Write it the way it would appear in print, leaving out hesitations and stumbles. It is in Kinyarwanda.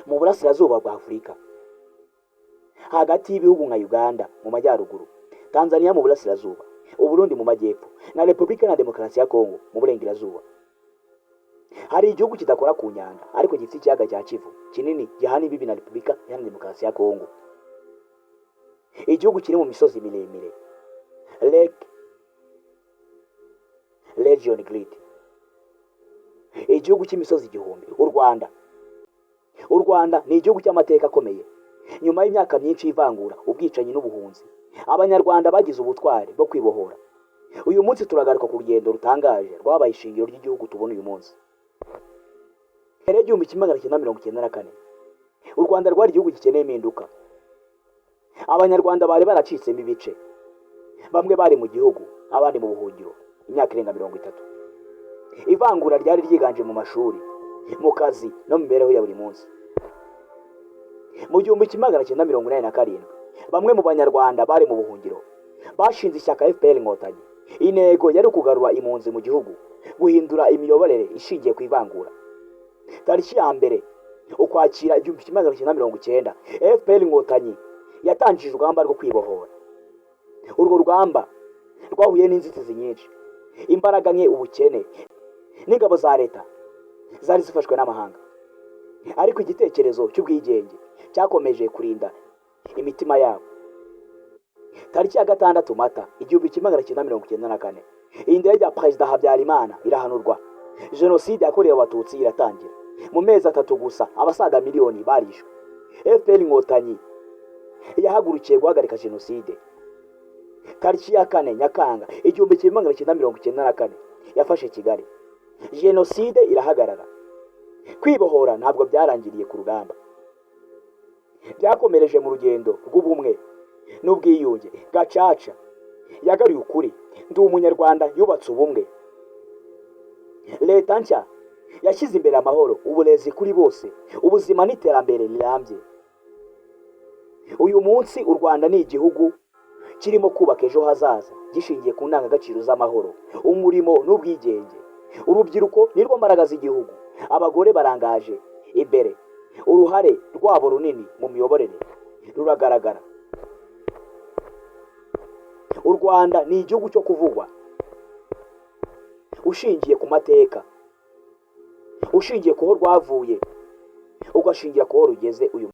Mu burasirazuba bwa Afurika, hagati y'ibihugu nka Uganda mu majyaruguru, Tanzania mu burasirazuba, Uburundi mu majyepfo na Repubulika na Demokarasi ya Kongo mu burengerazuba, hari igihugu kidakora ku nyanja ariko gifite ikiyaga cya Kivu kinini gihana imbibi na Repubulika Iharanira Demokarasi ya Kongo, igihugu kiri mu misozi miremire, Lake Region Grid, igihugu cy'imisozi igihumbi, u Rwanda. U Rwanda ni igihugu cy'amateka akomeye. Nyuma y'imyaka myinshi y'ivangura, ubwicanyi n'ubuhunzi, Abanyarwanda bagize ubutwari bwo kwibohora. Uyu munsi turagaruka ku rugendo rutangaje rwabaye ishingiro ry'igihugu tubona uyu munsi. Mbere y'1994, u Rwanda rwari igihugu gikeneye impinduka. Abanyarwanda bari baracitsemo ibice, bamwe bari mu gihugu, abandi mu buhungiro imyaka irenga 30. Ivangura ryari ryiganje mu mashuri, mu kazi no mu mibereho ya buri munsi. Mu 1987, bamwe mu Banyarwanda bari mu buhungiro bashinze ishyaka FPR Inkotanyi. Intego yari ukugarura impunzi mu gihugu, guhindura imiyoborere ishingiye ku ivangura. Tariki ya 1 Ukwakira 1990, FPR Inkotanyi yatangije urugamba rwo kwibohora. Urwo rugamba rwahuye n'inzitizi nyinshi, imbaraga nke, ubukene n'ingabo za leta zari zifashwe n'amahanga, ariko igitekerezo cy'ubwigenge cyakomeje kurinda imitima yabo. Tariki ya 6 Mata 1994, indege ya Perezida Habyarimana irahanurwa, Jenoside yakorewe Abatutsi iratangira. Mu mezi 3 gusa, abasaga miliyoni barishwe. FPR Inkotanyi yahagurukiye guhagarika jenoside. Tariki ya 4 Nyakanga 1994, yafashe Kigali, jenoside irahagarara. Kwibohora ntabwo byarangiriye ku rugamba, byakomereje mu rugendo rw'ubumwe n'ubwiyunge. Gacaca yagaruye ukuri, Ndi Umunyarwanda yubatse ubumwe. Leta nshya yashyize imbere amahoro, uburezi kuri bose, ubuzima n'iterambere rirambye. Uyu munsi u Rwanda ni igihugu kirimo kubaka ejo hazaza gishingiye ku ndangagaciro z'amahoro, umurimo n'ubwigenge. Urubyiruko nirwo mbaraga z'igihugu. Abagore barangaje imbere, uruhare rwabo runini mu miyoborere ruragaragara. U Rwanda ni igihugu cyo kuvugwa ushingiye ku mateka, ushingiye ku ho rwavuye, ugashingira ku ho rugeze uyu.